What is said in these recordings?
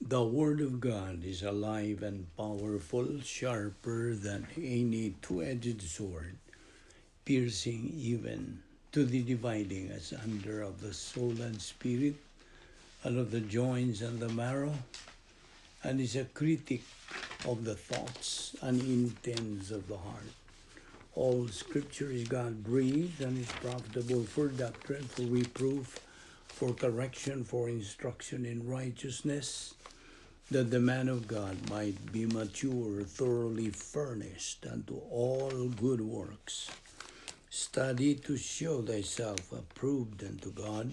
The Word of God is alive and powerful, sharper than any two-edged sword, piercing even to the dividing asunder of the soul and spirit, and of the joints and the marrow, and is a critic of the thoughts and intents of the heart. All Scripture is God-breathed and is profitable for doctrine, for reproof, for correction, for instruction in righteousness, that the man of God might be mature, thoroughly furnished unto all good works. Study to show thyself approved unto God,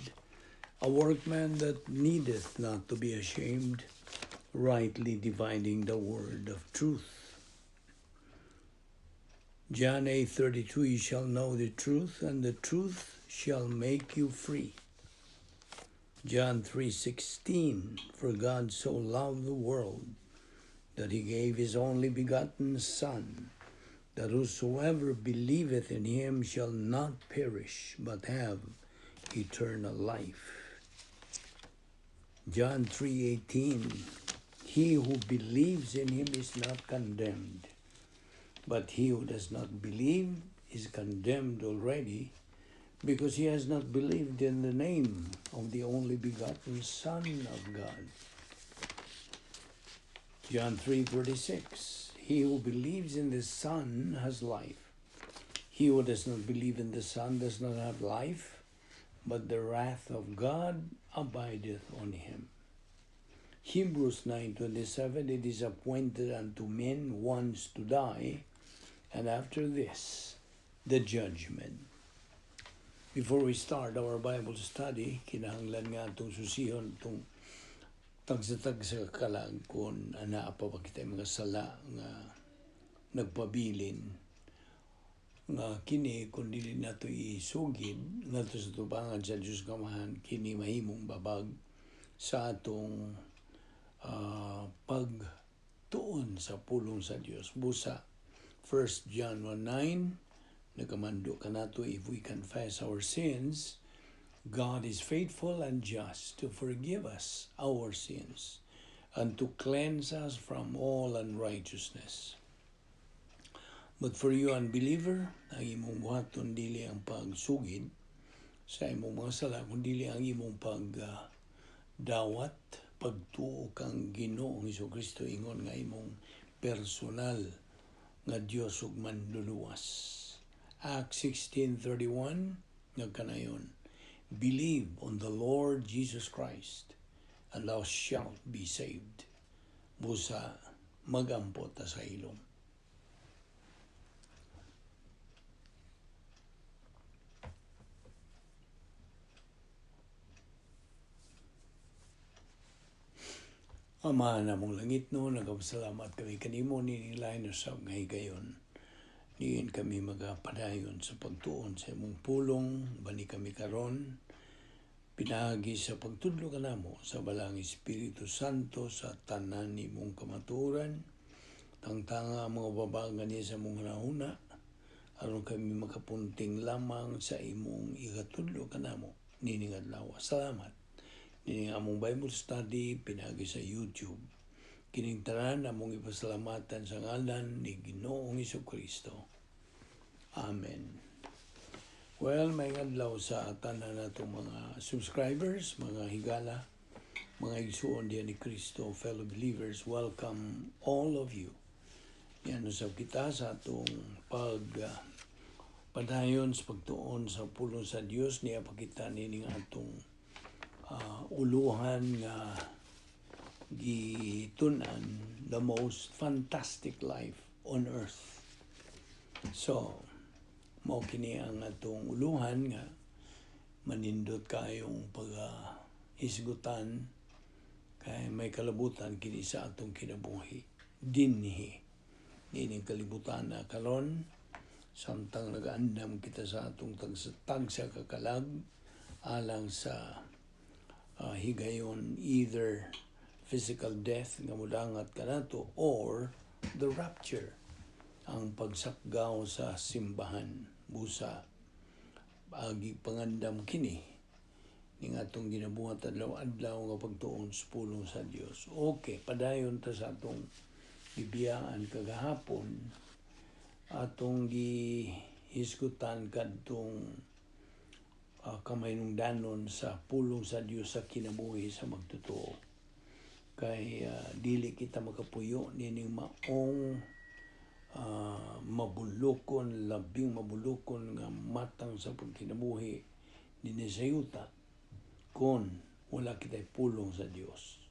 a workman that needeth not to be ashamed, rightly dividing the word of truth. John 8:32, "You shall know the truth, and the truth shall make you free." John 3:16, "For God so loved the world that he gave his only begotten Son, that whosoever believeth in him shall not perish, but have eternal life." John 3:18, "He who believes in him is not condemned, but he who does not believe is condemned already, because he has not believed in the name of the only begotten Son of God." John 3:36, "He who believes in the Son has life. He who does not believe in the Son does not have life, but the wrath of God abideth on him." Hebrews 9:27, "It is appointed unto men once to die, and after this, the judgment." Before we start our Bible study, kinahanglan nga atong susihon itong tagsa-tagsa kalag kung anaa pa ba kita mga sala nga nagpabilin nga kini kung dili nato isugid ngadto sa tubangan sa Diyos Amahan, kini mahimong babag sa atong pagtuon sa pulong sa Dios. Busa 1 John 1:9 nagamando kanato, "If we confess our sins, God is faithful and just to forgive us our sins and to cleanse us from all unrighteousness." But for you unbeliever, ang imong buhaton dili ang pagsugid sa imong mga sala, kundi ang imong pagdawat, pagtuo kang Ginoong Kristo ingon nga imong personal nga Dios ug manluluwas. Acts 16:31 nagkanayon, "Believe on the Lord Jesus Christ, and thou shalt be saved." Busa magampo ta sa ilong. Ama namong langit no, nagpasalamat kami kanimo nining lain usab nga higayon. Diin kami magapadayon sa pagtuon sa imong pulong, bani kami karon pinaagi sa pagtudlo kanamo sa Balaang Espiritu Santo sa tanan nimong kamatuoran. Tangtanga ang mga babagan niya sa imong hunahuna aron kami makapunting lamang sa imong ikatudlo kanamo nining adlaw. Salamat. Nining among Bible study pinaagi sa YouTube. Kining tanan among ipasalamatan sa ngalan ni Ginoong Kristo. Amen. Well, maayong adlaw sa tanan natong mga subscribers, mga higala, mga igsuon diha ni Kristo, fellow believers, welcome all of you. Yan usab kita sa atong pag padayon sa pagtuon sa pulong sa Dios. Niya pakita nining atong uluhan nga gitun-an, "The Most Fantastic Life on Earth." So, mao kini ang atong uluhan nga manindot kayong pag hisgutan kay may kalabutan kini sa atong kinabuhi dinhi nining kalibutan na karon samtang nagaandam kita sa atong tagsa kakalag alang sa higayon, either physical death nga mudangat kanato or the rapture, ang pagsakgaw sa simbahan. Busa agi pangandam kini. Ning atong ginabuhat adlaw-adlaw nga pagtuon sa pulong sa Dios. Okay, padayon ta sa atong gibiyaan kagahapon, atong gihisgutan kadtong kamahinungdanon sa pulong sa Dios sa kinabuhi sa magtotoo. Kay dili kita makapuyo nining maong mabulokon, labing mabulokon nga matang sa pagkinabuhi dinhi sa yuta kon wala kita'y pulong sa Dios.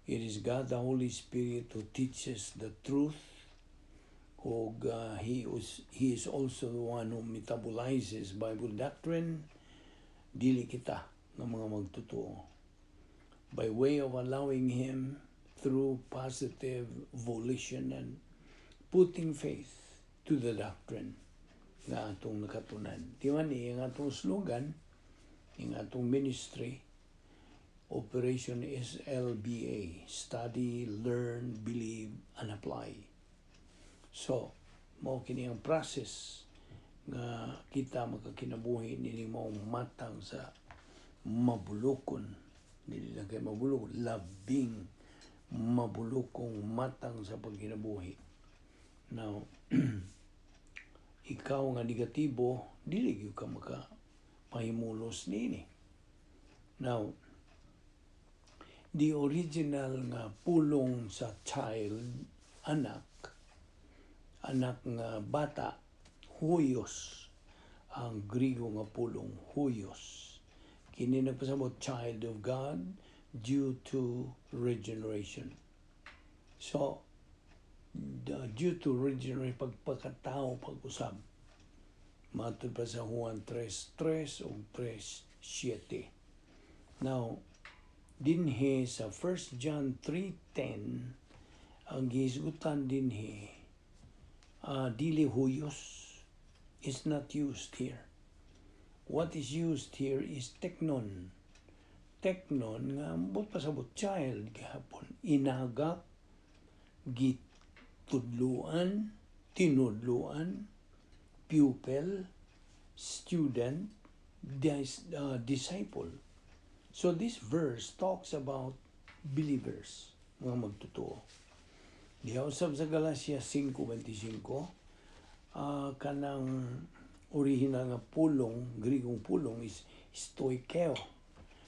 It is God the Holy Spirit who teaches the truth og he is also the one who metabolizes Bible doctrine, dili kita nga mga magtotoo. By way of allowing him through positive volition and putting faith to the doctrine nga atong nakatunan. Di man ni ang atong slogan, ang atong ministry, Operation SLBA, Study, Learn, Believe, and Apply. So, mao kini ang process nga kita makakinabuhi nining maong matang sa mabulokon, dili lang kay mabulokon, labing mabulokong matang sa pagkinabuhi. Now, ikaw nga negatibo, dili gyud ka maka pahimulos niini. Now, the original nga pulong sa child, anak, anak nga bata, huyos. Ang Grigo nga pulong, huyos. Kini nagpasabot child of God due to regeneration. So, due to regeneration, pagpakatao, pag-usab. Matod pa sa Juan 3.3 o 3.7. Now, dinhi sa 1 John 3.10, ang gihisgutan dinhi, dili huyos is not used here. What is used here is teknon. Teknon nga ambot pasabot child gihapon. Inagak, gitudluan, tinudluan, pupil, student, disciple. So this verse talks about believers, mga magtotoo. Diha usab sa Galatia 5:25, kanang original nga pulong, Grigong pulong is stoikeo.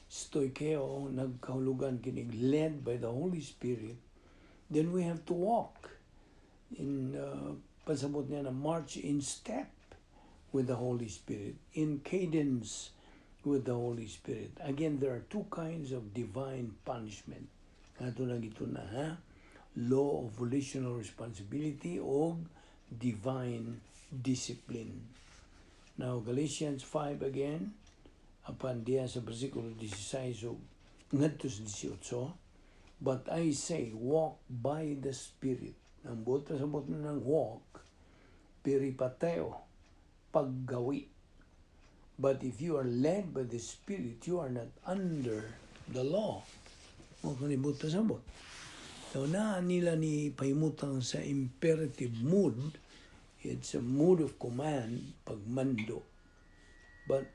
Stoikeo, nagkahulugan kinig led by the Holy Spirit, then we have to walk in, pasabot niya na march in step with the Holy Spirit, in cadence with the Holy Spirit. Again, there are two kinds of divine punishment. Ato lang ito na, ha? Law of volitional responsibility o divine discipline. Now, Galatians 5 again, apan diya sa versikulo 16 o ngadto sa 18, "But I say, walk by the Spirit." Ang buot sa buot ng walk, peripateo, paggawi. "But if you are led by the Spirit, you are not under the law." Mao kani buot sa buot. So na nila ni pahimutang sa imperative mood, it's a mood of command, pagmando. But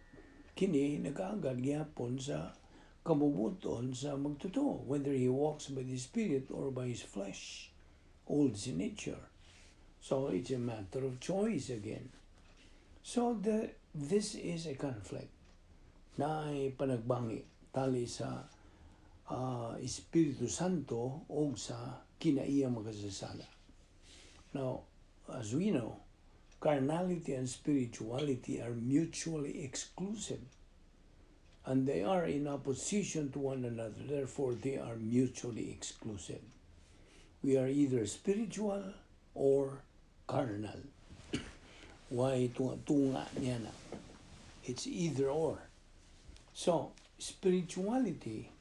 kini nagaagad gihapon sa kabubuton sa magtotoo, whether he walks by the Spirit or by his flesh, old nature. So it's a matter of choice again. So this is a conflict na ay panagbangi tali sa Espiritu Santo o sa kinaiyang makasasala. Now, as we know, carnality and spirituality are mutually exclusive and they are in opposition to one another. Therefore, they are mutually exclusive. We are either spiritual or carnal. Why tunga-tunga niya na? It's either or. So, spirituality,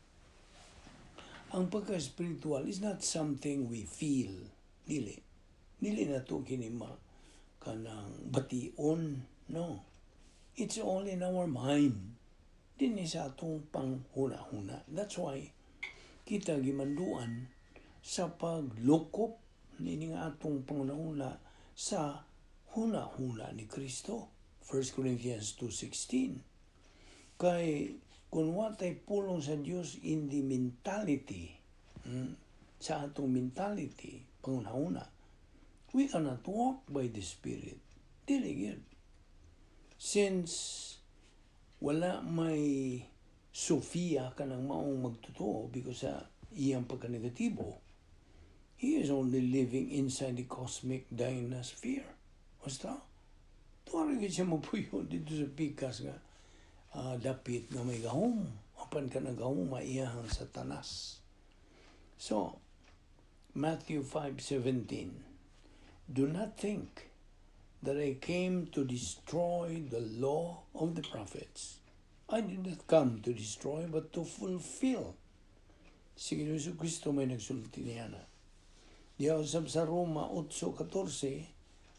ang pagka-spiritual is not something we feel. Dili. Dili na to kini ma kanang bation. No. It's all in our mind. Dinhi sa atong panghuna-huna. That's why kita gimanduan sa paglukop nini nga atong panghuna-huna sa huna-huna ni Kristo. 1 Corinthians 2:16. Kay Kung watay pulong sa Dios in the mentality, sa atong mentality, pangunahuna, we cannot walk by the Spirit. Dili gyud. Since wala may Sophia kanang maong magtotoo because sa iyang pagkanegatibo, he is only living inside the cosmic dynasphere. Basta, tuwara gyud siya mapuyo dito sa pikas nga dapit nga may gahom. Apan ka gahom maiyahang Satanas. So, Matthew 5:17. "Do not think that I came to destroy the law of the prophets. I did not come to destroy, but to fulfill." Si Jesu Kristo may nagsulti niya na. Diya usab sa Roma 8:14,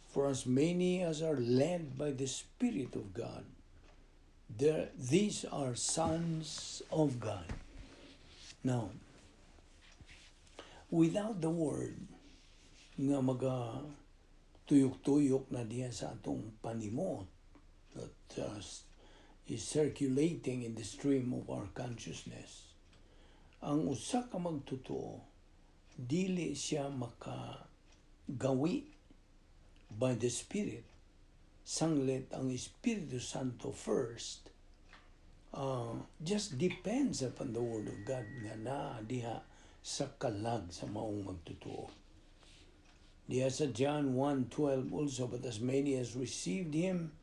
"For as many as are led by the Spirit of God, there, these are sons of God." Now, without the Word, nga maga tuyok-tuyok na diya sa atong panimot that is circulating in the stream of our consciousness, ang usa ka magtotoo, dili siya makagawi by the Spirit sanglit ang Espiritu Santo first just depends upon the Word of God nga naa diha sa kalag sa maong magtotoo. Diha sa John 1:12 also, "But as many as received Him,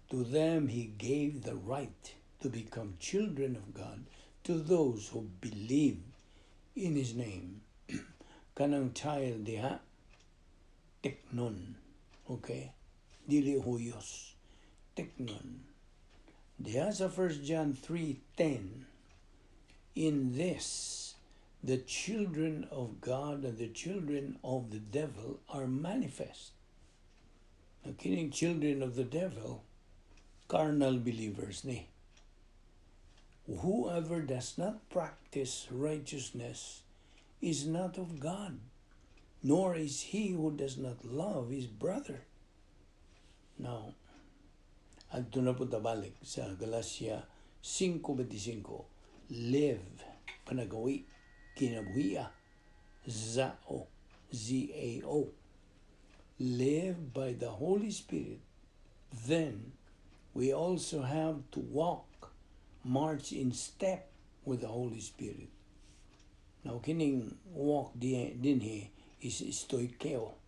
to them He gave the right to become children of God, to those who believe in His name." Kanang child diha, teknon. Okay? Dili huyos. Teknon. Diha sa 1 John 3:10, "In this, the children of God and the children of the devil are manifest." Now, kining children of the devil, carnal believers ni. "Whoever does not practice righteousness is not of God, nor is he who does not love his brother." Now, adto na po balik sa Galatia 5:25. Live, panagawi, kinabuhia, zao, Z-A-O. Live by the Holy Spirit. Then, we also have to walk, march in step with the Holy Spirit. Now, kining walk dinhi is stoikeo.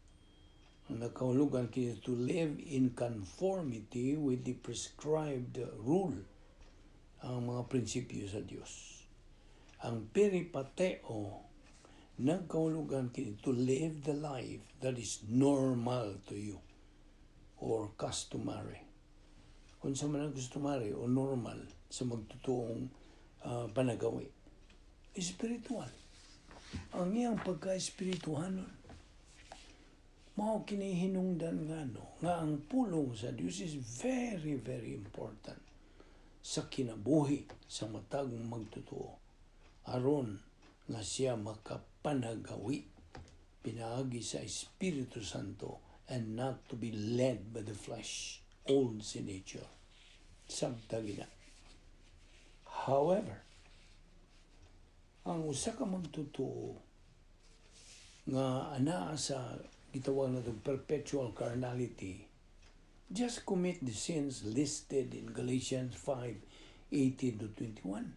Ang nakahulugan kini to live in conformity with the prescribed rule, ang mga prinsipyo sa Dios. Ang peripateo, nagkahulugan kini to live the life that is normal to you or customary. Kung sa man ang customary o normal sa magtotoong panagawi, spiritual. Ang iyang pagka-espirituhanon, mao kini hinungdan nga no, nga ang pulong sa Dios is very, very important sa kinabuhi sa matag magtotoo aron nga siya makapanagawi pinaagi sa Espiritu Santo and not to be led by the flesh, old sin nature. Sabta gina. However, ang usa ka magtotoo nga anaa sa gitawag na perpetual carnality just commit the sins listed in Galatians 5:18 to 21.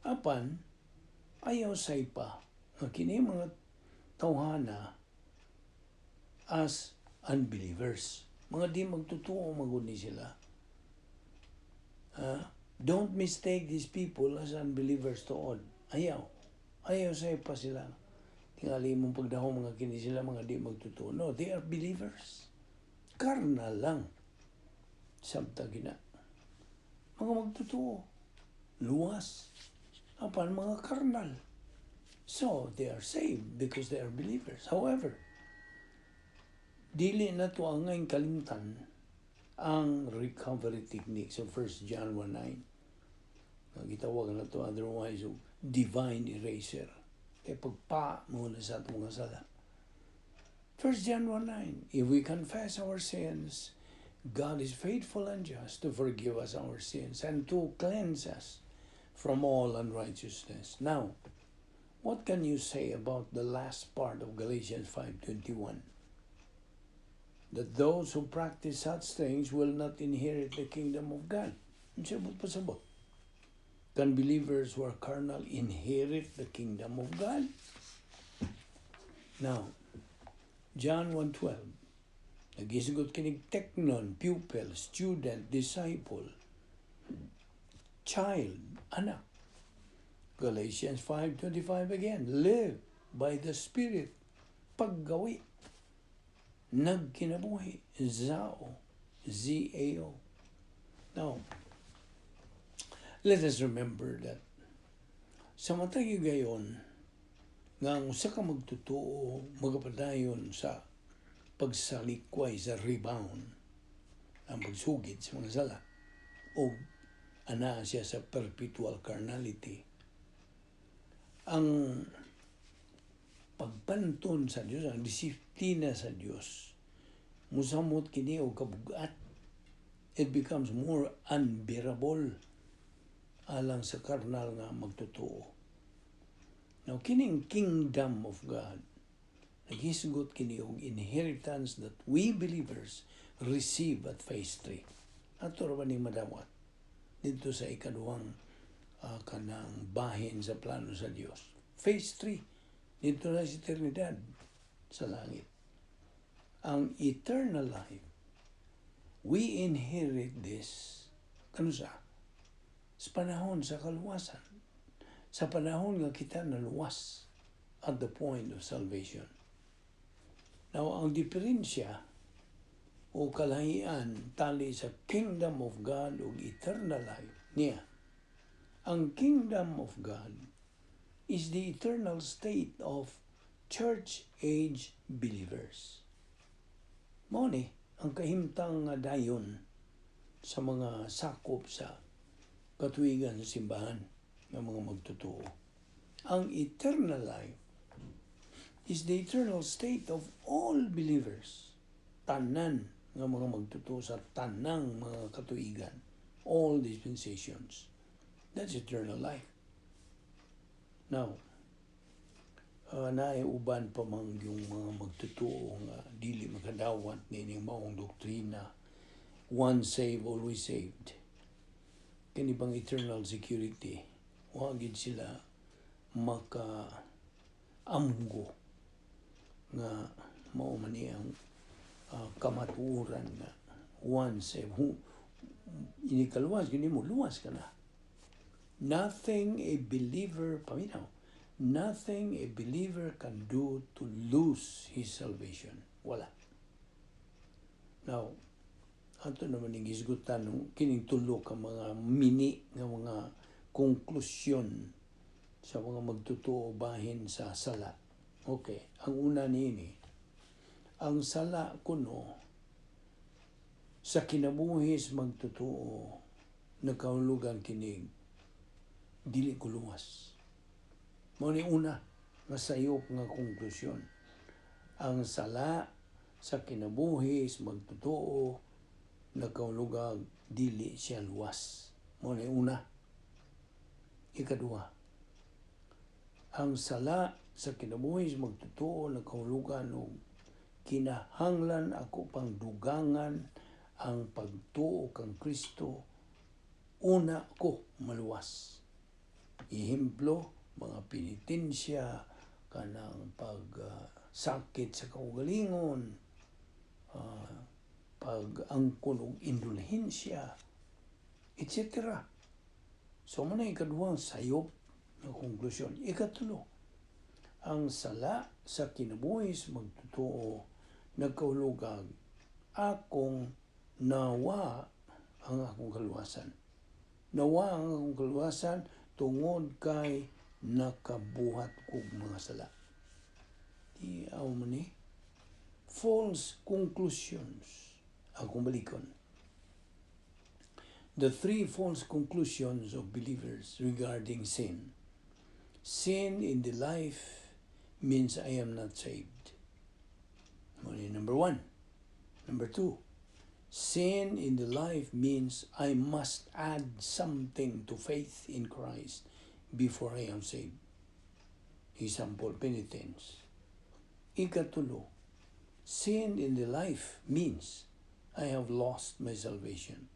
Apan, ayaw saypa nga kini mga tawhana as unbelievers. Mga di magtotoo magud ni sila. Ha? Don't mistake these people as unbelievers tuod. Ayaw. Ayaw saypa sila. Tingali mong pagdahom mga kini sila mga di magtotoo. No, they are believers. Karnal lang. Sabta gina. Mga magtotoo. Luwas. Apan mga karnal. So, they are saved because they are believers. However, dili na to angay kalimtan ang recovery technique sa 1 John 1:9. Nga gitawag na to otherwise og divine eraser. Kay pagpa mo na sa atong mga sala. 1 John 1:9. "If we confess our sins, God is faithful and just to forgive us our sins and to cleanse us From all unrighteousness. Now, what can you say about the last part of Galatians 5:21? That those who practice such things will not inherit the kingdom of God. Unsa buot pasabot? Can believers who are carnal inherit the kingdom of God? Now, John 1:12. Naghisgot kinig teknon, pupil, student, disciple, child, anak. Galatians 5:25 again, live by the Spirit. Paggawi. Nagkinabuhi. Zao. Z-A-O. Now, let us remember that sa matag higayon nga ang usa ka magtotoo magapadayon sa pagsalikway, sa rebound, ang pagsugid sa mga sala o anaa siya sa perpetual carnality, ang pagpanton sa Dios, ang disiplina sa Dios, musamot kini og kabugat. It becomes more unbearable alang sa karnal nga magtotoo. Now, kining kingdom of God, naghisgot kini og inheritance that we believers receive at phase 3. Ato ra ba ni madawat dito sa ikaduhang kanang bahin sa plano sa Dios? Phase 3, dito na sa eternidad sa langit. Ang eternal life, we inherit this kanusa? Sa panahon sa kaluwasan. Sa panahon nga kita naluwas, at the point of salvation. Now, ang diferensya o kalahian tali sa kingdom of God o eternal life niya. Ang kingdom of God is the eternal state of church age believers. Mao ni ang kahimtang nga dayon sa mga sakop sa katuigan sa simbahan ng mga magtotoo. Ang eternal life is the eternal state of all believers. Tanan nga mga magtotoo sa tanang mga katuigan. All dispensations. That's eternal life. Now, naay uban pa man yung mga magtotoo nga dili makadawat nining maong doktrina. Once saved, always saved. Kini bang eternal security, wa gid sila maka amgo nga mao man ni ang kamatuoran nga once saved. Inikaluwas gini mo, luwas ka na. Nothing a believer, paminaw, nothing a believer can do to lose his salvation. Wala. Now, ato naman ning hisgutan nung kining tulo ka mga mini nga mga konklusyon sa mga magtotoo bahin sa sala. Okay, ang una niini, ang sala kuno sa kinabuhi sa magtotoo nagkahulugan kinig dili ko luwas. Mao ni una nga sayop nga konklusyon. Ang sala sa kinabuhi sa magtotoo nagkahulugan dili siya luwas. Mao ni una. Ikaduha, ang sala sa kinabuhi sa magtotoo nagkahulugan og kinahanglan ako pang dugangan ang pagtuo kang Kristo una ko maluwas. Ehemplo, mga penitensya, kanang pagsakit sa kaugalingon, pag-angkon og indulhensya, etc. So, mao na ikaduhang sayop nga konklusyon. Ikatulo, ang sala sa kinabuhi sa magtotoo nagkahulugag akong nawa ang akong kaluwasan. Nawa ang akong kaluwasan tungod kay nakabuhat kog mga sala. Di aw mo ni false conclusions. Akong balikon. The three false conclusions of believers regarding sin. Sin in the life means I am not saved. Mao number one. Number two, Sin in the life means I must add something to faith in Christ before I am saved. Example, penitence. Ikatulo, sin in the life means I have lost my salvation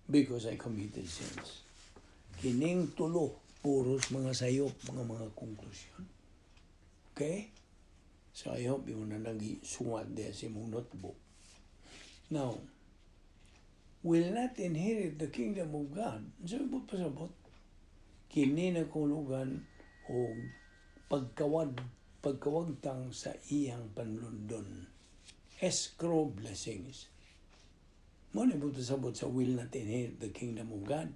because I committed sins. Kining tulo, puros mga sayop, mga konklusyon. Okay? So I hope imo na nagisuwat diha sa imong notebook. Now, will not inherit the kingdom of God. Sa ibot pasabot, kini na kahulugan og pagkawagtang sa iyang panlundon. Escrow blessings. Mao ni ibot pasabot sa will not inherit the kingdom of God.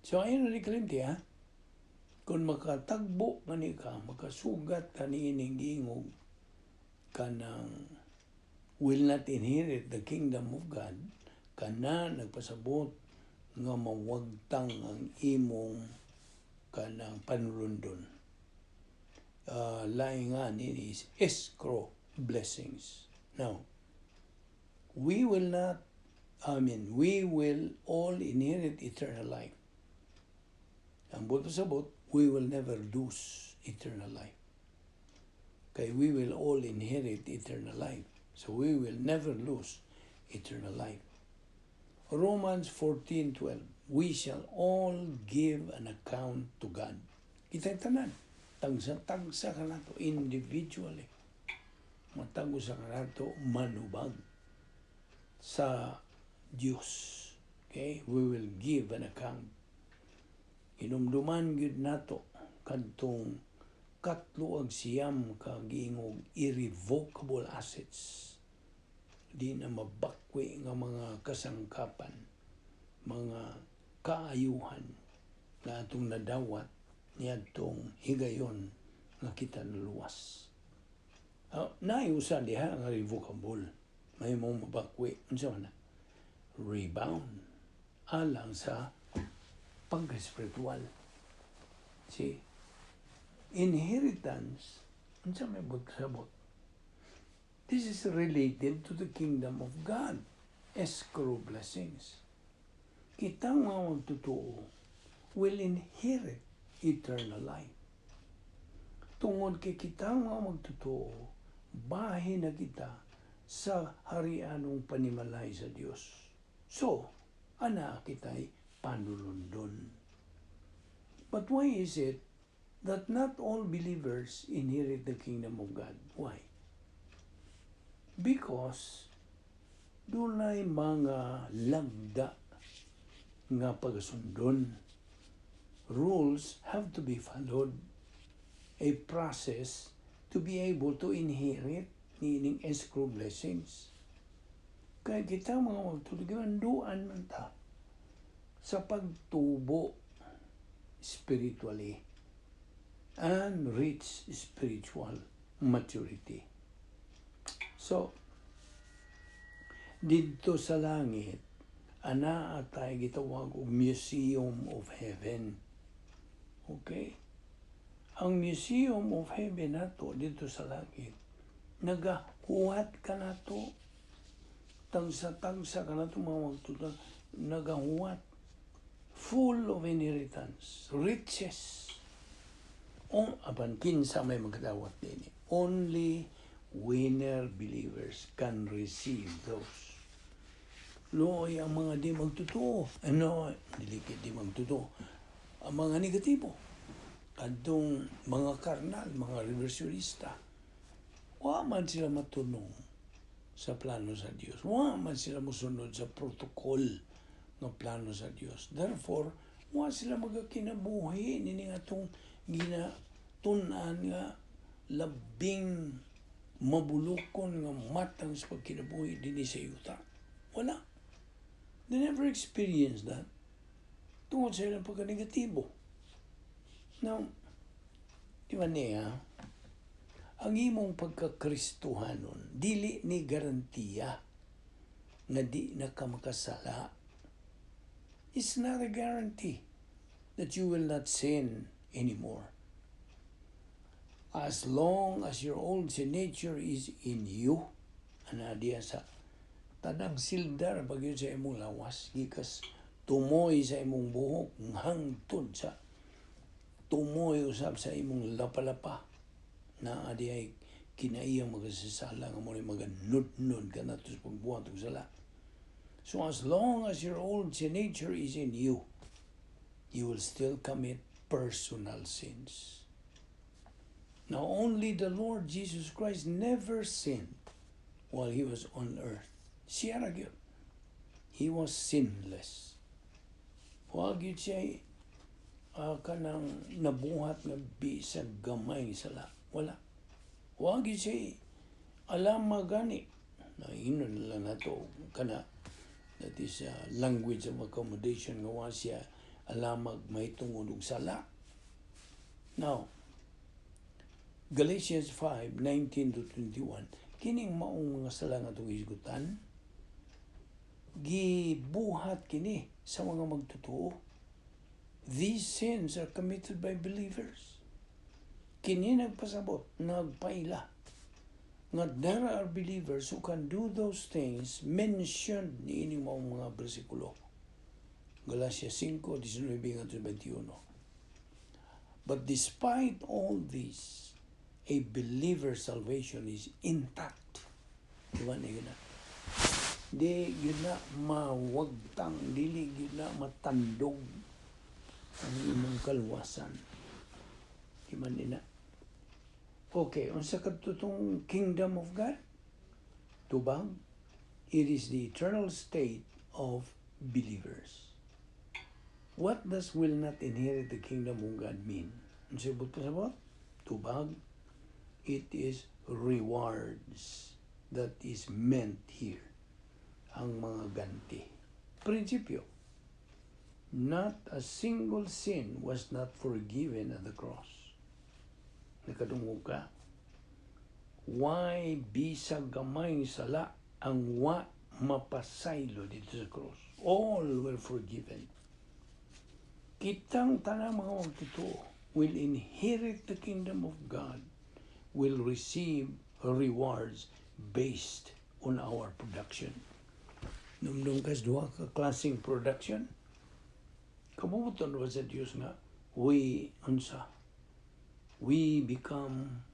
So ayon na ni kalimti ha. Kung makatagbo man ka, makasugat ka niining giingog kanang will not inherit the kingdom of God, kana nagpasabot nga mawagtang ang imong kanang panulundon. Laing nga nini is escrow blessings. Now, we will not, I mean, we will all inherit eternal life. Ang buot pasabot, we will never lose eternal life. Kay we will all inherit eternal life. So we will never lose eternal life. Romans 14:12, we shall all give an account to God. Kita tanan, tagsa-tagsa ka nato individually. Matag usa ka nato manubag sa Dios. Okay? We will give an account. Inumduman gyud nato kadtong 39 ka giingog irrevocable assets, di na mabakwi nga mga kasangkapan, mga kaayuhan nga atong nadawat niadtong higayon nga kita naluwas. Naay usa diha nga revocable. May mo mabakwi. Unsa man na? Rebound. Alang sa pagka-spiritual. See? Inheritance, unsa may sabot? This is related to the kingdom of God. Escrow blessings. Kitang mga magtotoo will inherit eternal life. Tungod kay kitang mga magtotoo, bahin na kita sa harianong panimalay sa Dios. So, ana kita'y panulundon. But why is it that not all believers inherit the kingdom of God? Why? Because dunay mga lagda nga pagasundon. Rules have to be followed. A process to be able to inherit niining escrow blessings. Kaya kita mga magtotoo, gimanduan man ta sa pagtubo spiritually and reach spiritual maturity. So, didto sa langit, ana atay gitawag og Museum of Heaven. Okay? Ang Museum of Heaven nato didto sa langit, nagahuwat ka nato, tagsa-tagsa ka nato mga magtotoo, nagahuwat, full of inheritance, riches. O, apan kinsa may magdawat dini? Only winner believers can receive those. Luoy ang mga di magtotoo. Ano, dili kay di magtotoo. Ang mga negatibo. Kadtong mga karnal, mga reversionista. Wa man sila matunong sa plano sa Dios. Wa man sila mosunod sa protocol nga plano sa Dios. Therefore, wa sila magakinabuhi nini atong ginatun-an nga labing mabulukon nga matang sa pagkinabuhi dinhi sa yuta. Wala. They never experienced that. Tungod sa ilang pagka-negatibo. Now, di ba niya, ang imong pagkakristuhanon, dili ni garantiya nga di na ka makasala. It's not a guarantee that you will not sin anymore. As long as your old sin nature is in you, ana diya sa Tanang sildar ba gyud sa imong lawas, gikas tumoy sa imong buhok hangtod sa tumoy usab sa imong lapa-lapa, naa diay kinaiyang makasasala nga mo ni maganudnud ka nato sa pagbuhat og sala. So as long as your old nature is in you, you will still commit personal sins. Now, only the Lord Jesus Christ never sinned while he was on earth. Siya ra gyud. He was sinless. Wa gyud siya kanang nabuhat nga bisag gamay sala. Wala. Wa gyud siya alam magani. Nahinon lang nato kana, that is language of accommodation nga wa siya alamag mahitungod og sala. Now, Galatians 5:19 to 21, kining maong mga sala nga atong hisgutan, gibuhat kini sa mga magtotoo. These sins are committed by believers. Kini nagpasabot, nagpaila nga there are believers who can do those things mentioned niining maong mga bersikulo. Galatia 5:19 ngadto 21. But despite all this, a believer's salvation is intact. Di ba na yun na? Di yun na mawagtang, dili yun na matandog ang imong kalwasan. Di man na. Okay, unsa kadto tong kingdom of God? Tubag, it is the eternal state of believers. What does "will not inherit the kingdom of God" mean? Unsa ibot pasabot? Tubag, it is rewards that is meant here. Ang mga ganti. Prinsipyo, not a single sin was not forgiven at the cross. Nakadungog ka? Why bisag gamay sala ang wa mapasaylo dito sa cross? All were forgiven. Kitang tanang mga magtotoo will inherit the kingdom of God, will receive rewards based on our production. Numdum kas duha ka klaseng production. Kabubuton ba sa Dios nga we unsa we become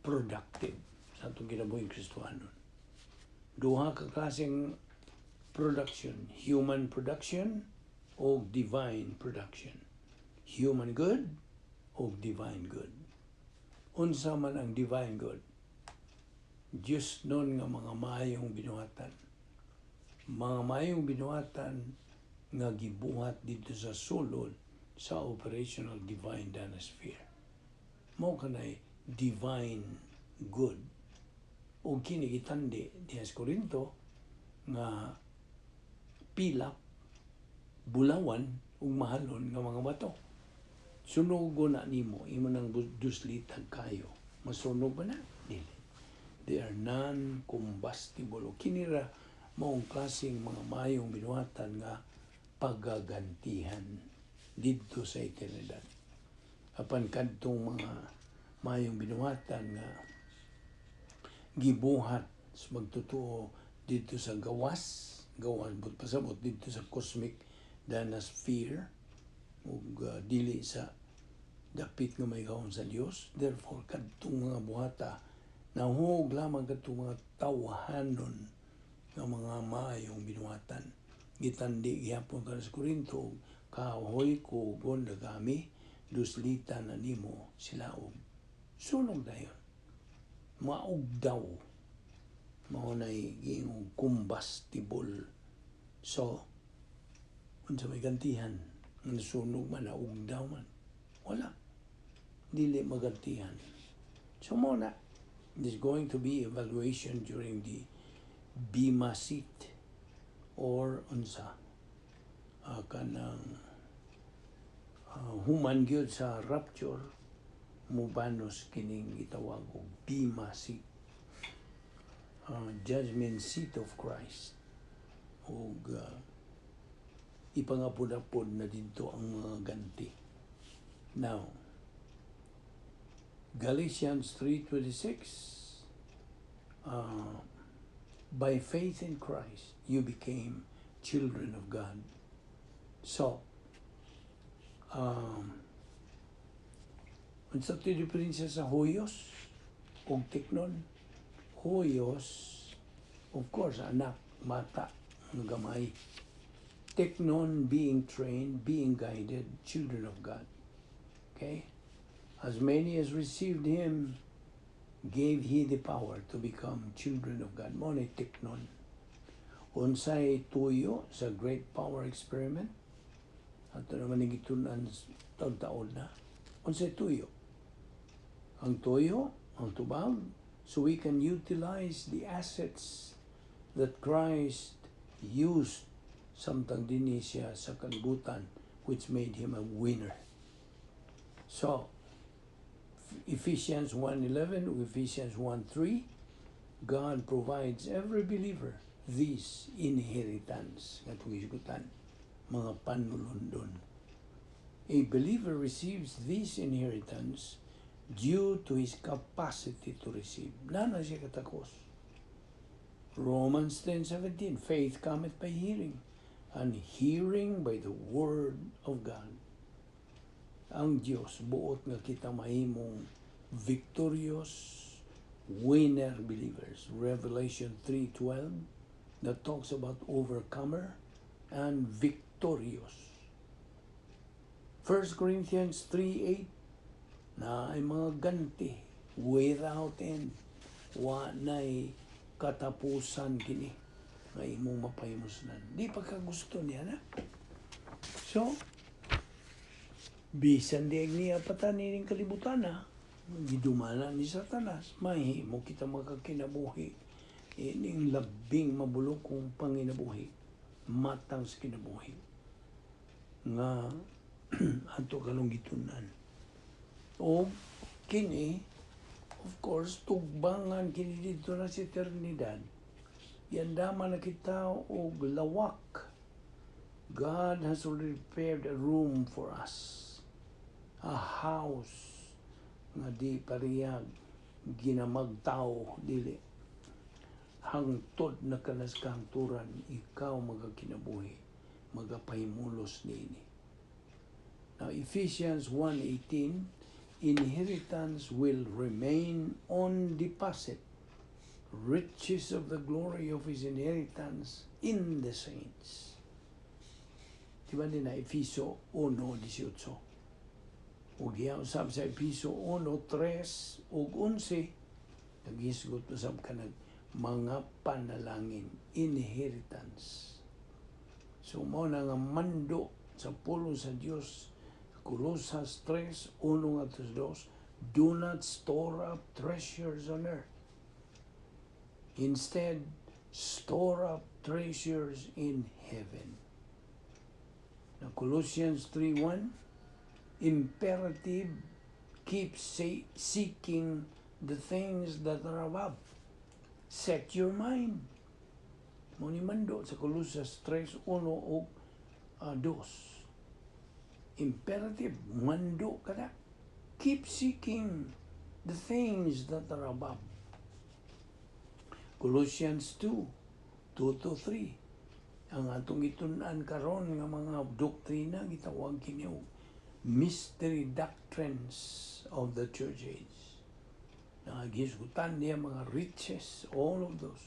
productive sa atong kinabuhing Kristohanon? Duha ka klaseng production, human production o divine production. Human good o divine good. Unsa man ang divine good? Diyos nun nga mga maayong binuhatan. Mga maayong binuhatan nga gibuhat dito sa sulod sa operational divine danasphere. Mao kanay divine good. O kini gitandi diha sa Korinto nga pilak, bulawan ug mahalon nga mga bato. Sunogo na nimo, imo nang duslitag kayo. Masunog ba na? Dili. They are non-combustible. O kinira maong klaseng mga mayong binuhatan nga pagagantihan didto sa eternidad. Apan kadtong mga mayong binuhatan nga gibuhat sa magtotoo didto sa gawas, gawas but pasabot didto sa cosmic danasphere ug dili sa dapit nga may sa Dios. Therefore, kadtong mga buhata nahug lamang kadtong mga tawhanon nga mga maayong binuhatan. Gitandi gihapon kan sa Korinto, kahoy kugon na kami, duslitan na nimo sila og sunog dayon. Maugdaw. Mao nay giingong combustible. So, unsa may gantihan? Nasunog man, naugdaw man. Wala. Dili magantihan. So mo na, there's going to be evaluation during the Bema seat or unsa kanang human gyud sa rapture, mubanos kining gitawag og Bema seat, judgment seat of Christ, ug ipangapod-apod na didto ang mga ganti. Now, Galatians 3:26. By faith in Christ, you became children of God. So, unsa to'y diferensya sa huios ug teknon? Huios, of course, anak, bata, nga gamay. Teknon, being trained, being guided, children of God. Okay? As many as received Him, gave He the power to become children of God. Mao ni teknon. Unsay tuyo sa Great Power Experiment? Ato naman ning gitun-an taon-taon na. Unsay tuyo? Ang tuyo, ang tubag, so we can utilize the assets that Christ used samtang dinhi siya sa kalibutan, which made Him a winner. So, Ephesians 1:11, Ephesians 1:3, God provides every believer this inheritance nga hisgutan, mga panulundon. A believer receives this inheritance due to his capacity to receive. Naa na siya katakos. Romans 10:17, faith cometh by hearing, and hearing by the word of God. Ang Dios buot nga kita mahimong victorious winner believers. Revelation 3:12 that talks about overcomer and victorious. 1 Corinthians 3:8 na ay mga ganti without end. Wa na'y katapusan kini nga imong mapahimuslan. Di pa ka gusto niya na. So, bisan di niya patanin kalibutan na, gidumala ni Satanas, mahimo kita makakinabuhi ining labing mabulokong panginabuhi, matang sa kinabuhi nga ato karong gitun-an. O kini, of course, tugbangan kini didto na sa eternidad. Giandaman na kita og lawak. God has already prepared a room for us. A house nga di parehag ginamagtao, dili. Hangtod na kanas kahangturan, ikaw magakinabuhi, magapahimulos niini. Now, Ephesians 1:18, inheritance will remain on deposit, riches of the glory of His inheritance in the saints. Diba din na Efeso 1:18? Ug diha usab sa Efeso 1:3 ug 11, naghisgot usab kanag mga panalangin, inheritance. So mao na nga mando sa pulong sa Dios, Colosas 3:1 ngadto 2, do not store up treasures on earth. Instead, store up treasures in heaven. Now, Colossians 3:1, imperative, keep seeking the things that are above. Set your mind. Mao ni mando sa Colosas 3:1 ug 2. Imperative, mando ka na. Keep seeking the things that are above. Colossians 2:2 to 3. Ang atong gitun-an karon nga mga doktrina, gitawag kini og mystery doctrines of the church age. Nagisgutan niya mga riches, all of those.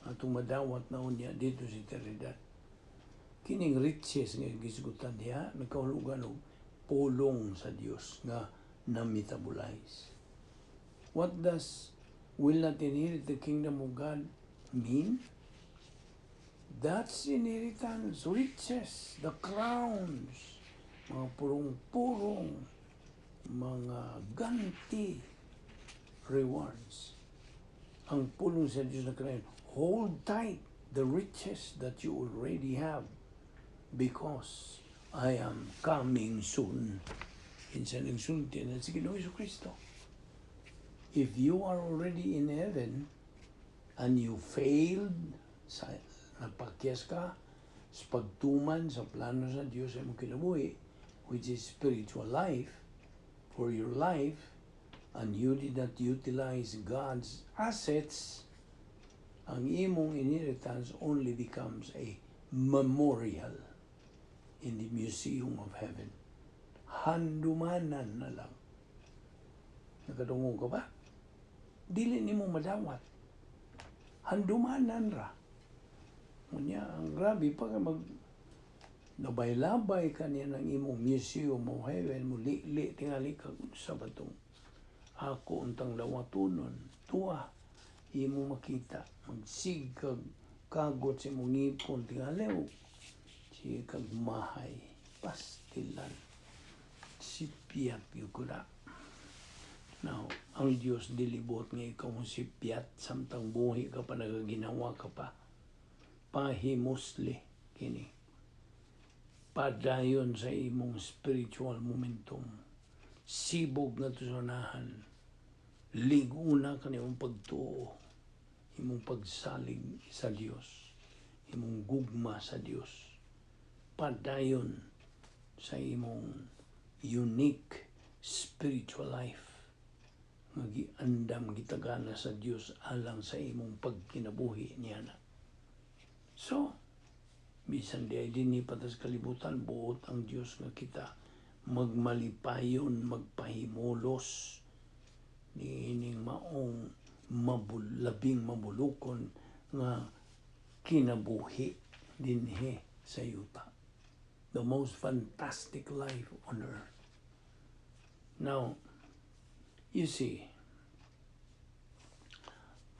Atong madawat na unya didto sa eternidad. Kining riches nga gisgutan niya, nagkahulugan og pulong sa Dios nga na-metabolize. What does "will not inherit the kingdom of God" mean? That's inheritance, riches, the crowns, mga purong-purong, mga ganti, rewards. Ang pulong sa Diyos na kanayon, hold tight the riches that you already have because I am coming soon. Kinsa nagsulti na si Ginoong Kristo. If you are already in heaven and you failed sa napakyas ka sa pagtuman sa plano sa Diyos sa imong kinabuhi, which is spiritual life, for your life, and you did not utilize God's assets, Ang imong inheritance only becomes a memorial in the museum of heaven. Handumanan na lang. Nakadungog ka ba? Dili nimo madawat. Handumanan ra. Unya, ang grabe pa ka mag labay-labay ka niya ng imong museum of heaven mo, li tingali ka sa batong ako untang dawatonon tuwa imo makita, magsige kag kagot sa imong ngipon, tingali sige kag mahay, pastilan, sipyat gyud ko na. Now, ang Dios dili buot nga ikaw mo sipyat samtang buhi ka pa, nagaginawa ka pa. Pahimusli kini. Padayon sa imong spiritual momentum. Sibog na tusunahan. Liguna ka imong pagtuo. Imong pagsalig sa Dios. Imong gugma sa Dios. Padayon sa imong unique spiritual life nga giandam, gitagana sa Dios alang sa imong pagkinabuhi niya na. So, bisan di ay dinhi pa ta sa kalibutan, buot ang Dios nga kita magmalipayon, magpahimulos niining maong labing mabulukon nga kinabuhi dinhi sa yuta. The most fantastic life on earth. Now, you see,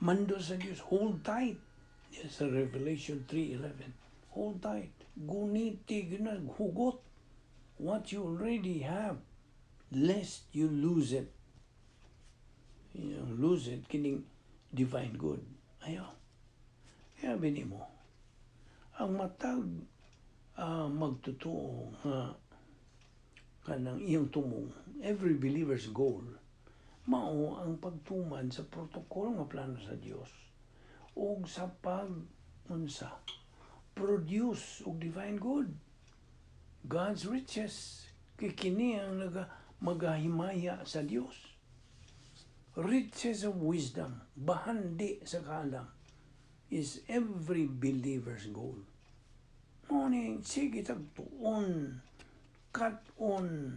mando sa Diyos, hold tight. Yes, sa Revelation 3:11. Hold tight. Guniti, hugot what you already have, lest you lose it. Lose it, kining divine good. Ayaw. Kaya mo, ang matag magtotoo nga kanang iyong tumong, every believer's goal, mao ang pagtuman sa protocol nga plano sa Dios ug sa pag unsa produce og divine good, God's riches, kay kini ang naga magahimaya sa Dios. Riches of wisdom, bahandi sa kaalam, is every believer's goal. Morning, sige tagtuon, kat-on,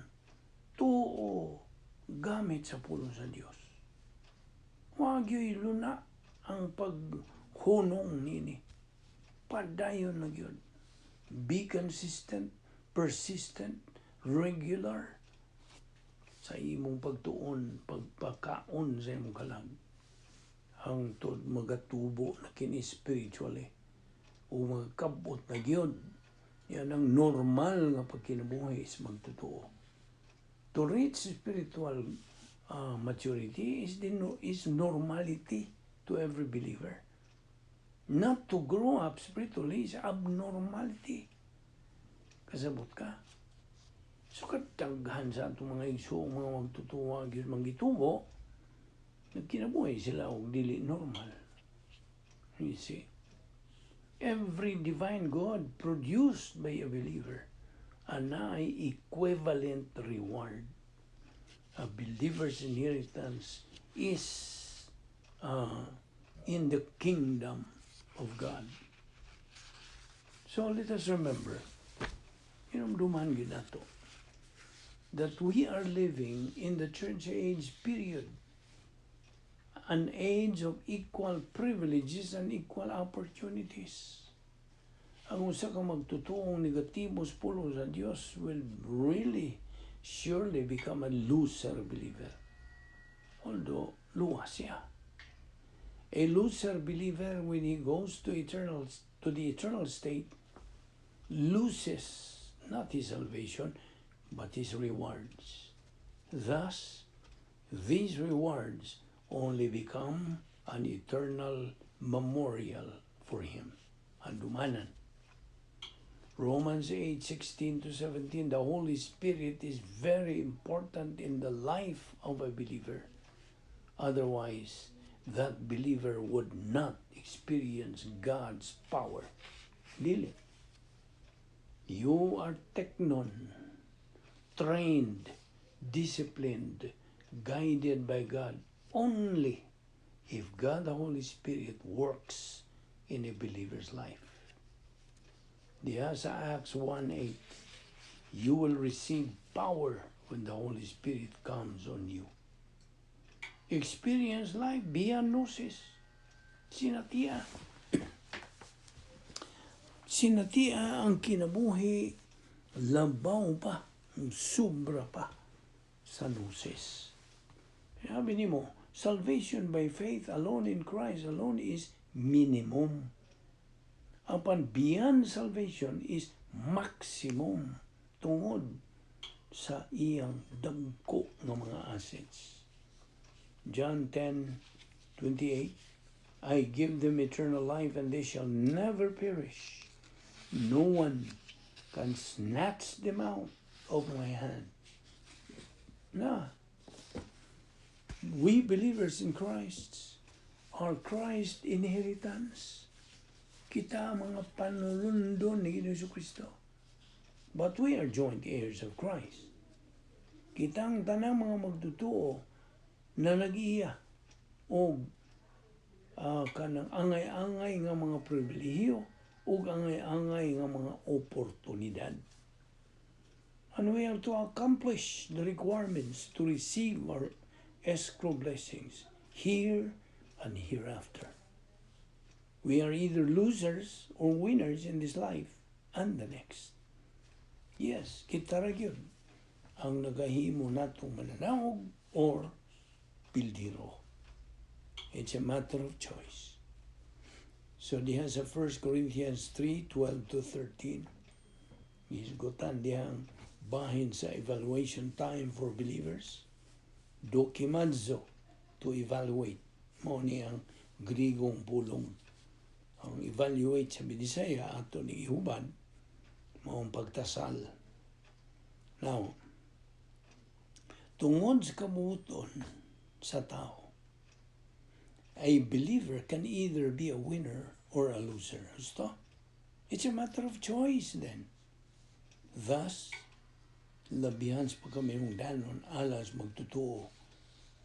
tuo, gamit sa pulong sa Dios. Wag yo'y luna ang paghunong nini. Padayon na gyud. Be consistent, persistent, regular sa imong pagtuon, pagpakaon sa imong kalag. Hangtod magatubo na kini spiritually o magkabot na gyud. Yan ang normal nga pagkinabuhi is magtotoo. To reach spiritual maturity is the no, is normality to every believer. Not to grow up spiritually is abnormality. Kasabot ka? So kadaghan sa atong mga igsoong mga magtotoo gyud manggitubo, nagkinabuhi sila og dili normal. You see? Every divine good produced by a believer anay equivalent reward. A believer's inheritance is in the kingdom of God. So let us remember, hinumduman gyud nato, that we are living in the church age period, an age of equal privileges and equal opportunities. Ang usa ka magtutuong negatibo sa pulong sa Dios will really surely become a loser believer. Although, luwas siya. A loser believer, when he goes to the eternal state, loses not his salvation, but his rewards. Thus, these rewards only become an eternal memorial for him. Handumanan. Romans 8:16 to 17, the Holy Spirit is very important in the life of a believer. Otherwise, that believer would not experience God's power. Dili. You are teknon, trained, disciplined, guided by God only If God the Holy Spirit works in a believer's life. Diha sa Acts 1:8, "You will receive power when the Holy Spirit comes on you." Experience life beyond gnosis. Sinatia. Sinatia ang kinabuhi labaw pa, sobra pa sa gnosis. Sabi nimo, salvation by faith alone in Christ alone is minimum. Apan beyond salvation is maximum tungod sa iyang dagko nga mga assets. John 10:28, "I give them eternal life and they shall never perish. No one can snatch them out of my hand." Na, we believers in Christ are Christ inheritance. Kita ang mga panulundon ni Ginoong Kristo. But we are joint heirs of Christ. Kitang tanang mga magtutuo na nag-iya o kanang angay-angay nga mga pribilehiyo ug angay-angay nga mga oportunidad. And we are to accomplish the requirements to receive our escrow blessings here and hereafter. We are either losers or winners in this life and the next. Yes, kita ra gyud ang nagahimo natong mananaog or pildiro. It's a matter of choice. So diha sa 1 Corinthians 3:12 to 13, gisgutan dihang bahin sa evaluation time for believers. Dokimazo, to evaluate. Mao ni ang Grigong pulong. Ang evaluate sa Binisaya ato ni ihubad mao ang pagtasal. Now, tungod sa kabuoton sa tao, a believer can either be a winner or a loser. Gusto? It's a matter of choice then. Thus, labihan sa pagkahinungdanon alas magtutuo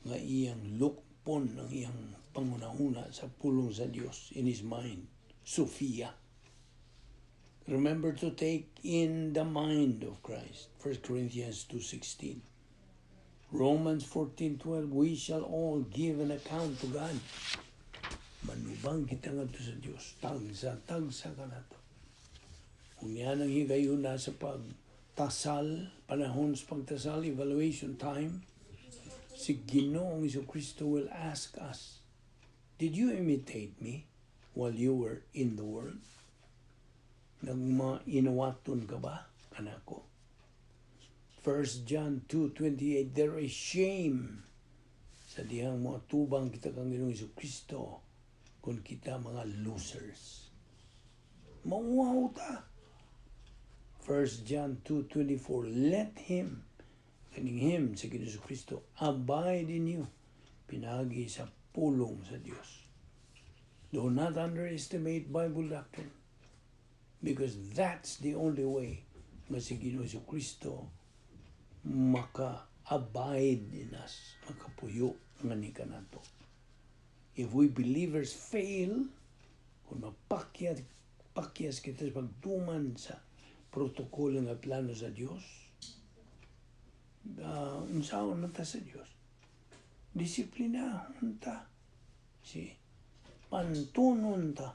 nga iyang lukpon ang iyang panghunahuna sa pulong sa Dios in his mind. Sophia. Remember to take in the mind of Christ. 1 Corinthians 2:16. Romans 14:12, "We shall all give an account to God." Manubang kita ngadto sa Dios. Tagsa, tagsa kanato. Kung yan ang higayon na sa pagtasal, panahon sa pagtasal, evaluation time, si Ginoong Kristo will ask us, "Did you imitate me while you were in the world? Nagmainawaton ka ba, kanako?" 1 John 2:28, there is shame sa dihang mga tubang kita kang Ginoong Kristo kung kita mga losers. Mauwaw ta. 1 John 2:24, "Let him," kaning him sa Ginoong Kristo, "abide in you," pinagi sa pulong sa Dios. Do not underestimate Bible doctrine because that's the only way nga si Ginoong Kristo maka-abide in us, makapuyo nga ni kanato. If we believers fail, kung mapakyas, pakyas kita sa pagtuman sa protokolo nga plano sa Dios, unsaon na ta sa Dios? Disiplinahon ta. Si pantunon ta.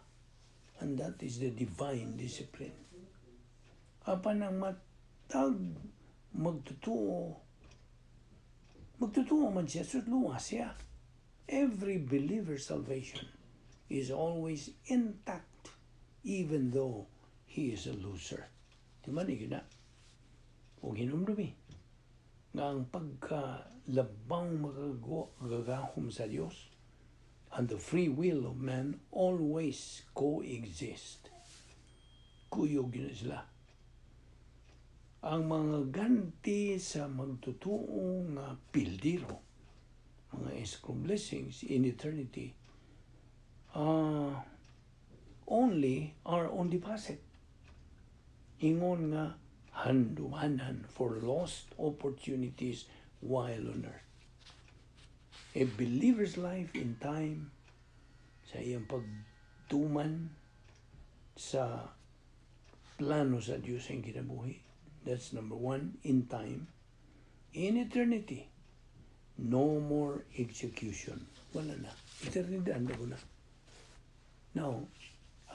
And that is the divine discipline. Apan ang matag magtutuo, magtutuo man siya, so luwas siya. Every believer's salvation is always intact even though he is a loser. Di man ni na? Kung hinumdumi, nga ang pagkalabang magagahom sa Dios and the free will of man always coexist. Kuyog yun sila. Ang mga ganti sa magtutuo nga pildiro, mga escrow blessings in eternity, only are on deposit. Ingon nga handumanan for lost opportunities while on earth. A believer's life in time Sa iyang pagtuman sa plano sa Diyos sa iyang kinabuhi. That's number one, in time. In eternity, no more execution. Wala na. Eternidad na na. Now,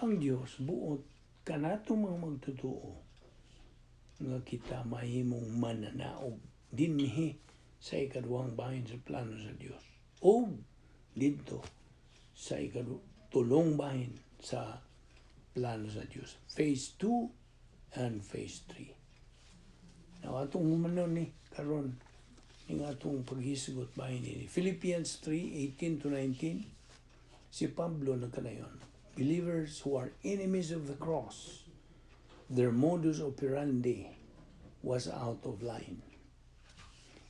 ang Diyos buot kanato mga magtotoo nga kita mahimong mananaog dinhi sa ikaduhang bahin sa plano sa Dios o didto sa ikatulong bahin sa plano sa Dios. Phase 2 and phase 3. Now, atong humanon ni karon ning atong paghisgot bahin ni Philippians 3:18 to 19. Si Pablo nagkanayon, believers who are enemies of the cross, their modus operandi was out of line.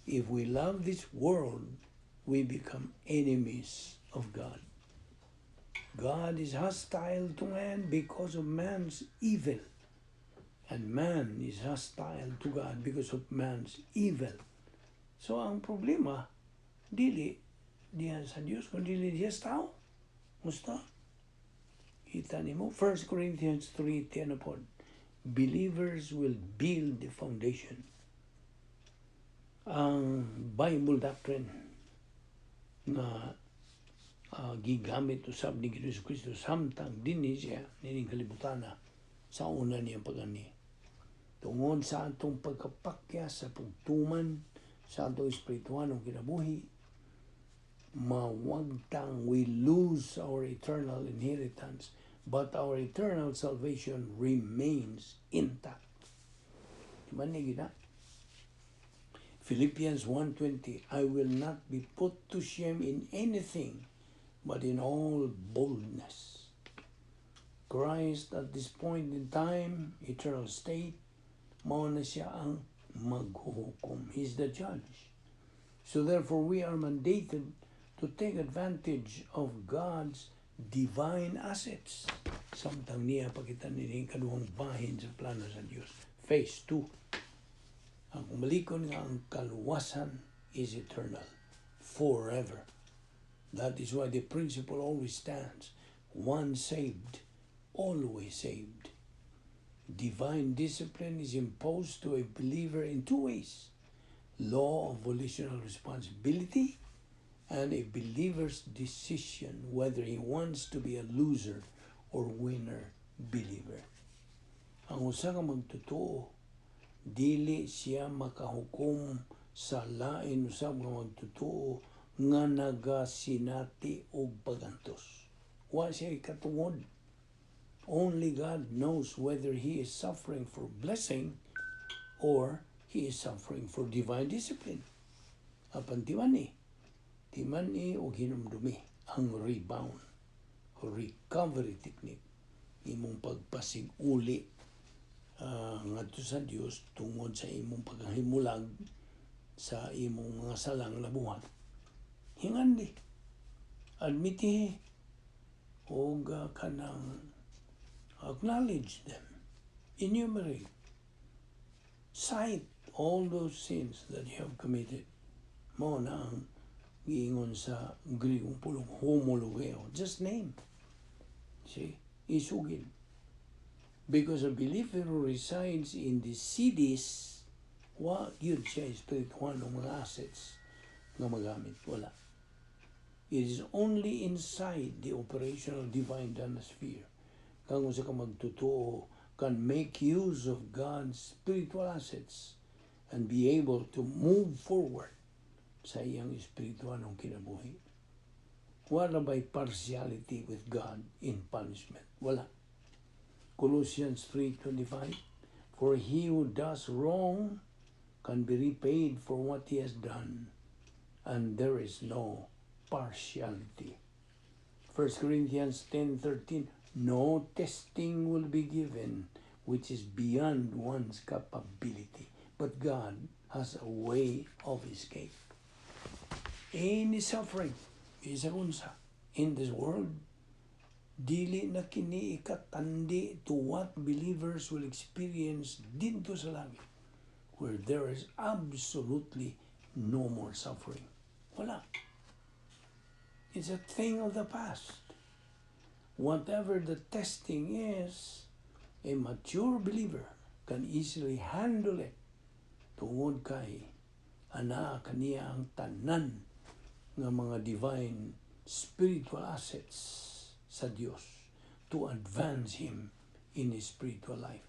If we love this world, we become enemies of God. God is hostile to man because of man's evil. And man is hostile to God because of man's evil. So ang problema, dili diha sa Dios, kundi dili diha sa tao. Musta? Kita nimo 1 Corinthians 3:10 na pod. Believers will build the foundation. Ang Bible doctrine nga gigamit usab ni Jesu Kristo samtang dinhi siya nining kalibutana sa una niyang pag-ani. Tungod sa atong pagkapakya sa pagtuman sa atong espirituanong kinabuhi, mawagtang, we lose our eternal inheritance, but our eternal salvation remains intact. Di ba ni gina? Philippians 1:20, "I will not be put to shame in anything, but in all boldness." Christ at this point in time, eternal state, mao na siya ang maghuhukom. He's the judge. So therefore, we are mandated to take advantage of God's divine assets samtang niya pa kita nining kaduhang bahin sa plano sa Dios. Phase 2. Ang umalikon nga ang kaluwasan is eternal, forever. That is why the principle always stands. Once saved, always saved. Divine discipline is imposed to a believer in two ways: law of volitional responsibility and a believer's decision whether he wants to be a loser or winner believer. Ang usa ka magtotoo, dili siya makahukom sa lain usab nga magtotoo nga nagasinati og pagantos. Wa siya katungod. Only God knows whether he is suffering for blessing or he is suffering for divine discipline. Apan timan ni og hinumdumi ang rebound o recovery technique, imong pagpasig-uli ngadto sa Dios tungod sa imong paghimulag sa imong mga salang nabuhat. Hingandi. Admitihi og kanang acknowledge them. Enumerate. Cite all those sins that you have committed. Mao na ang giingon sa Griegong pulong, homologeo. Just name. See? Isugid. Because a believer who resides in the cities, wa gyud siya espiritual ng mga assets nga magamit. Wala. It is only inside the operational divine sphere kang usa ka magtotoo can make use of God's spiritual assets and be able to move forward sa iyang espiritualong kinabuhi. Wala by partiality with God in punishment. Wala. Colossians 3:25, "For he who does wrong can be repaid for what he has done, and there is no partiality." 1 Corinthians 10:13, "No testing will be given which is beyond one's capability, but God has a way of escape." Any suffering, bisag unsa, in this world, dili na kini ikatandi to what believers will experience didto sa langit, where there is absolutely no more suffering. Wala. It's a thing of the past. Whatever the testing is, a mature believer can easily handle it tungod kay anaa kaniya ang tanan nga mga divine spiritual assets sa Dios to advance him in his spiritual life.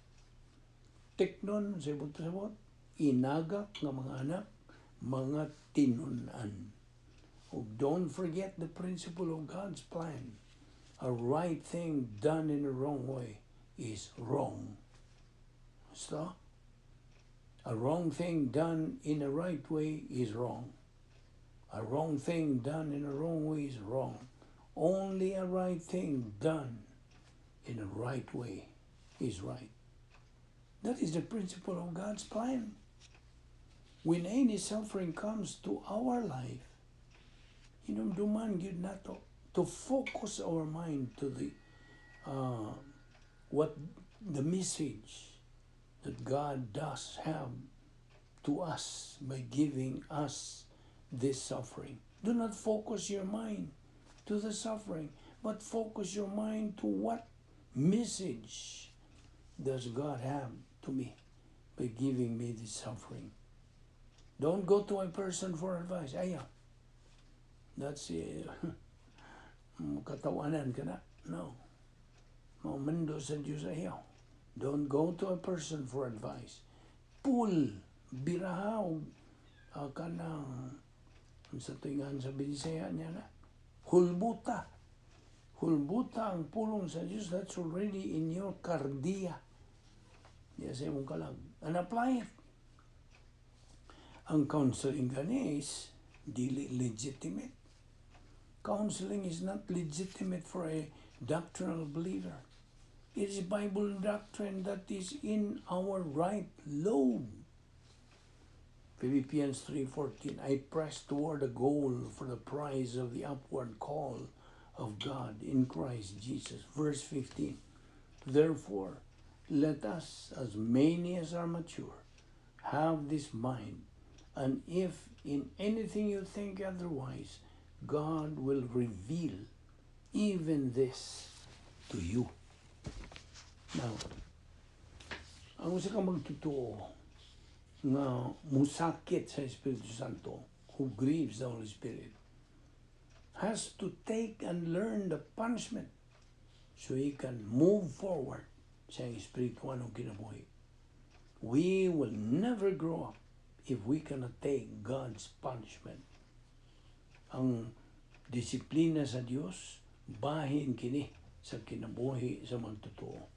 Teknon sa ibot sabot, inagak nga mga anak, mga tinun-an. Oh, don't forget the principle of God's plan. A right thing done in the wrong way is wrong. Stop. A wrong thing done in the right way is wrong. A wrong thing done in the wrong way is wrong. Only a right thing done in the right way is right. That is the principle of God's plan. When any suffering comes to our life, hinumduman gyud nato to focus our mind to the what the message that God does have to us by giving us this suffering. Do not focus your mind to the suffering, but focus your mind to what message does God have to me by giving me this suffering. Don't go to a person for advice. Ayaw. That's it. Katawanan ka na. No. Mando sa Diyos, ayaw. Don't go to a person for advice. Pull, biraha, og kanang sa tingan sa Binisaya niya na. Hulbuta. Hulbuta ang pulong sa Diyos. That's already in your kardia. Diya sa imong kalag. And apply it. Ang counseling gani is dili legitimate. Counseling is not legitimate for a doctrinal believer. It is Bible doctrine that is in our right lobe. Philippians 3:14, "I press toward the goal for the prize of the upward call of God in Christ Jesus." Verse 15, "Therefore let us, as many as are mature, have this mind, and if in anything you think otherwise, God will reveal even this to you." Now, ang usa ka magtotoo nga musakit sa Espiritu Santo, who grieves the Holy Spirit, has to take and learn the punishment so he can move forward sa iyang espiritual kinabuhi. We will never grow up if we cannot take God's punishment. Ang disiplina sa Dios, bahin kini sa kinabuhi sa magtotoo.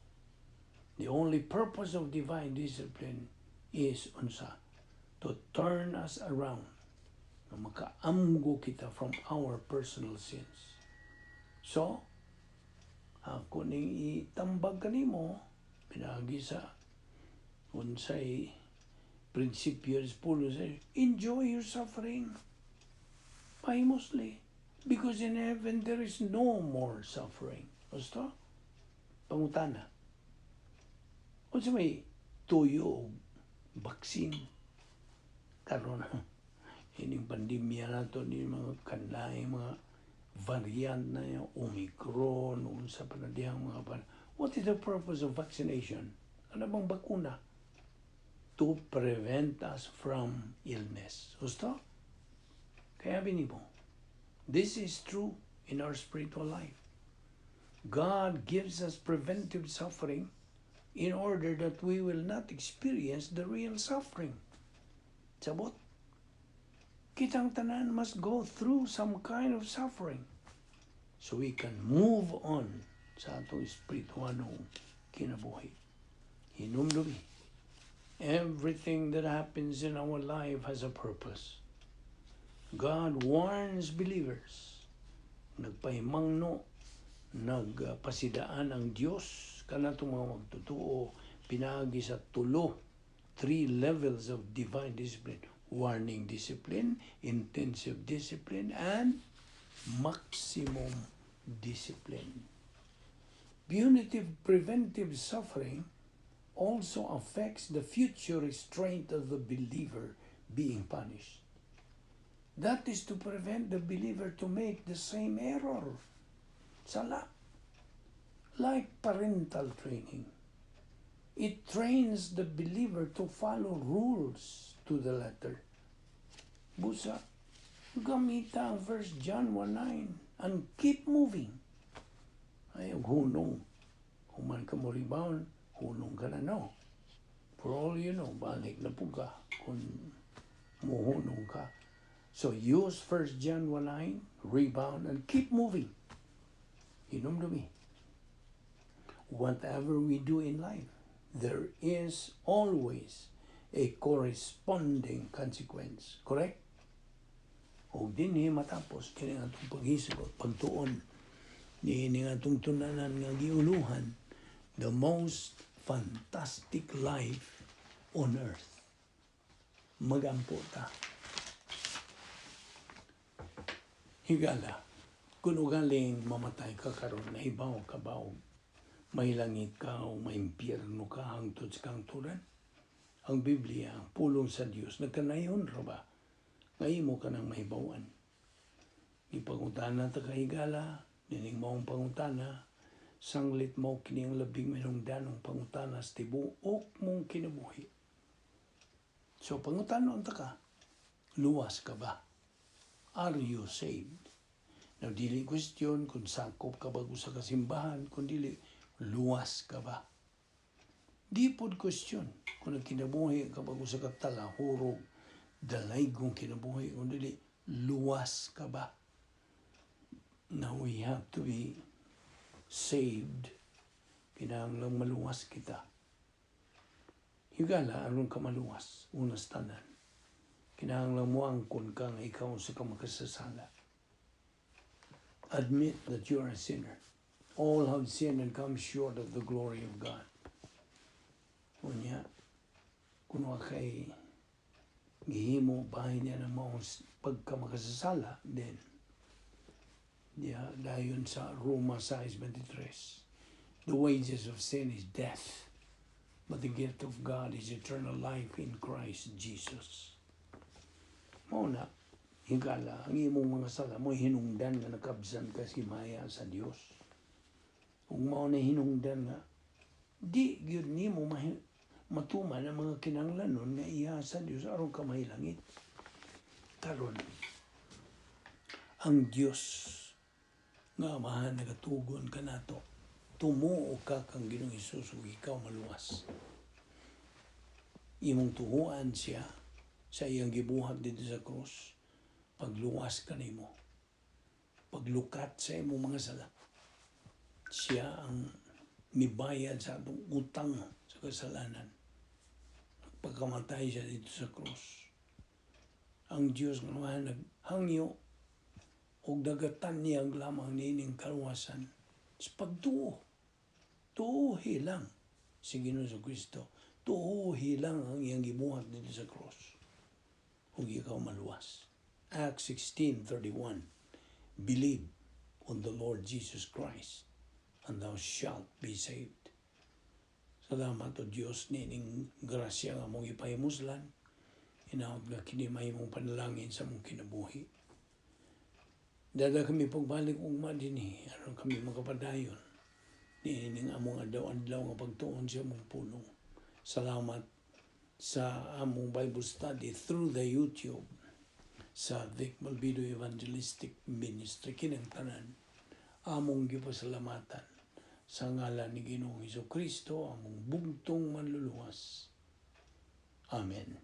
The only purpose of divine discipline is unsa? To turn us around. Na makaamgo kita from our personal sins. So, ako ning itambag kanimo pinagi sa unsay prinsipyo sa pulong sa, enjoy your suffering. Pahimosli. Because in heaven there is no more suffering. Basta? Pangutana. Unsa may tuyo og vaccine karon ining pandemya nato ni mga kanlay mga variant na yung Omicron, unsa pa na dihang mga pan. What is the purpose of vaccination? Ano bang bakuna? To prevent us from illness. Gusto? Kaya binibo. This is true in our spiritual life. God gives us preventive suffering in order that we will not experience the real suffering. Sabot? Kitang tanan must go through some kind of suffering so we can move on sa atong espiritualong kinabuhi. Hinumdumi. Everything that happens in our life has a purpose. God warns believers. Nagpahimangno, nagpasidaan ang Dios kanatong mga magtotoo pinaagi sa tulo, three levels of divine discipline: warning discipline, intensive discipline, and maximum discipline. Punitive preventive suffering also affects the future restraint of the believer being punished. That is to prevent the believer to make the same error. Sala. Like parental training, it trains the believer to follow rules to the letter. Busa, gamita ang 1 John 1:9 and keep moving. Ay, hunong. Human ka mo rebound, hunong ka na, no? For all you know, balik na po ka kung muhunong ka. So use 1 John 1:9, rebound, and keep moving. Hinumdumi. Whatever we do in life, there is always a corresponding consequence. Correct? O dinhi matapos kini atong paghisgot, pagtuon niini nga atong tun-anan nga giuluhan, "The Most Fantastic Life on Earth." Magampo ta. Higala, kung ugaling mamatay ka karon, nahibaw ka ba og mahilangit ka o maimpyerno ka hangtod sa kahangturan? Ang Biblia, ang pulong sa Dios, nagkanayon ra ba nga imo ka nang mahibawan? Ipangutana ta ka, higala, nining maong pangutana, sanglit mo kini ang labing minungdanong pangutana sa tibuok mong kinabuhi. So pangutanon ta ka, luwas ka ba? Are you saved? Now, dili question kung sakop ka ba sa kasimbahan, kung dili, luwas ka ba? Di pod question kung nagkinabuhi ka ba sa katalahurog, dalaygong kinabuhi, kung dili, luwas ka ba? Now, we have to be saved. Kinahanglang maluwas kita. Higala, aron ka maluwas, unas tanan, kinahanglang moangkon ka nga ikaw usa ka makasasala. Admit that you are a sinner. All have sinned and come short of the glory of God. Unya, kung wa kay gihimo bahin niya ng maong pagkamakasasala, then, yeah, dayon sa Roma 6:23, the wages of sin is death, but the gift of God is eternal life in Christ Jesus. Mao na, higala, ang imong mga sala mo hinungdan nga nakabsan ka sa himaya sa Dios. Ug mao na hinungdan nga di gyud nimo matuman ang mga kinahanglanon nga iya sa Dios aron ka mahilangit. Karon, ang Dios nga Amahan nagatugon kanato. Tumuo ka kang Ginoong Hesus ug ikaw maluwas. Imong tuhuan siya sa iyang gibuhat dito sa krus. Pagluwas kanimo. Paglukat sa imong mga sala. Siya ang mibayad sa atong utang sa kasalanan. Pagkamatay siya dito sa krus. Ang Diyos nga Amahan naghangyo og nagatanyag lamang niining kaluwasan sa pagtuo. Tuohi lang si Ginoong Kristo. Tuohi lang ang iyang gibuhat dito sa krus. Ug ikaw maluwas. Acts 16:31. Believe on the Lord Jesus Christ and thou shalt be saved. Salamat o Diyos niining grasya nga among ipahimuslan. Hinaot nga kini mahimong panalangin sa among kinabuhi. Dada kami pagbalik ugma dinhi aron kami makapadayon niining among adlaw-adlaw nga pagtuon sa among pulong. Salamat sa among Bible study through the YouTube sa Vic Malvido Evangelistic Ministry. Kinang tanan among gipasalamatan sa ngalan ni Ginoong Hesus Kristo, among bugtong manluluwas. Amen.